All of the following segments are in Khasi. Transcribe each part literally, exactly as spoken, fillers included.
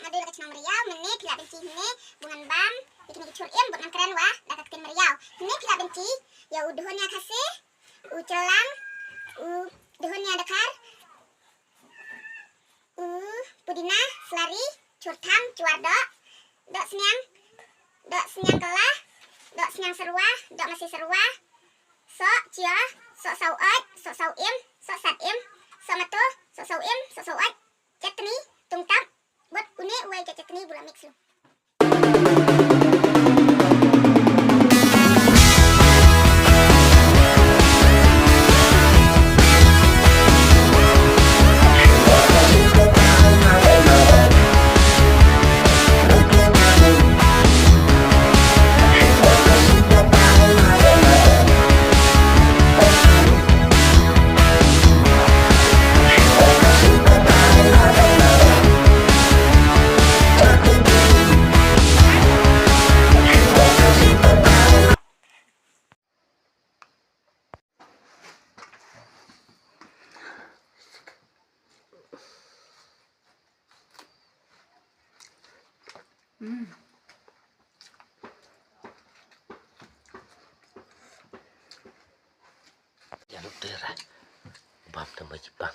Nga dei la ka chnong Meriaw, mynne phi lah pynti hynne, ba ngan bam ïa kine ki chur im bad ngan kren wa da ka ktien Meriaw. Hynne phi lah pynti ïa u dhunia khasi, u chyllang, u dhunia dakhar, u pudina, slari, chur tham, chuar doh, doh sniang, doh sniang kylla, doh sniang syrwa, doh masi syrwa, soh chia, soh saw oit, soh saw im, soh sat im, soh mato, soh saw im, soh saw oit, chetni, tungtap, bad une uwei ka chetni ba la mix lu. Ïa lok dera. Bam tang ba ki bam.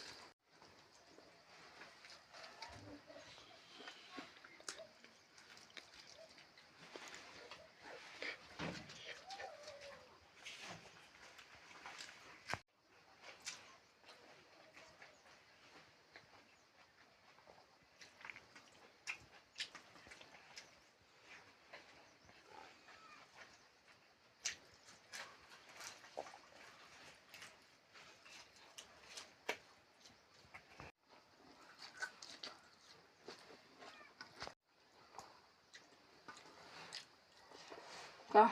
Ka.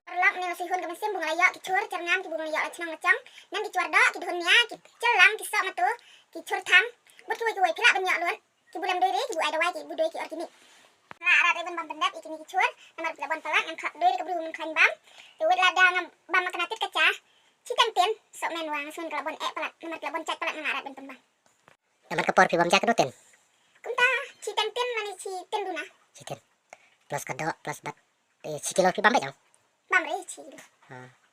Paralok, mynne nga shu hun ka mynsiem ba nga la ïoh ki chur chyrngam kiba nga la ïoh la chnong la chong. Nang ki chuar doh, ki dhunia, ki chyllang, ki soh mato, ki chur tham. Bad kiwei kiwei phi lah ban ïoh lut. Kiba lem dei re, kiba ai dawai, kiba dei ki organic. Nga la rat re ban bam pyndep ïa kine ki chur. Namar phi lah ban palat, ngam khot dei re ka briew ban khlaiñ bam. Te wei lada ngam bam ma ka na tit ka cha. Chi teng tin, soh men wa nga shu hun ka la ban eh palat. Namar ka la ban chait palat nga la rat ban pynbam. Namar ka por phi bam ja katno tin? Kumta, chi teng tin, lane chi tin duna. Chi tin. Plus ka doh, plus bad. Eh, chi kilo phi bam beit, no? Bam re, chi kilo. Ha.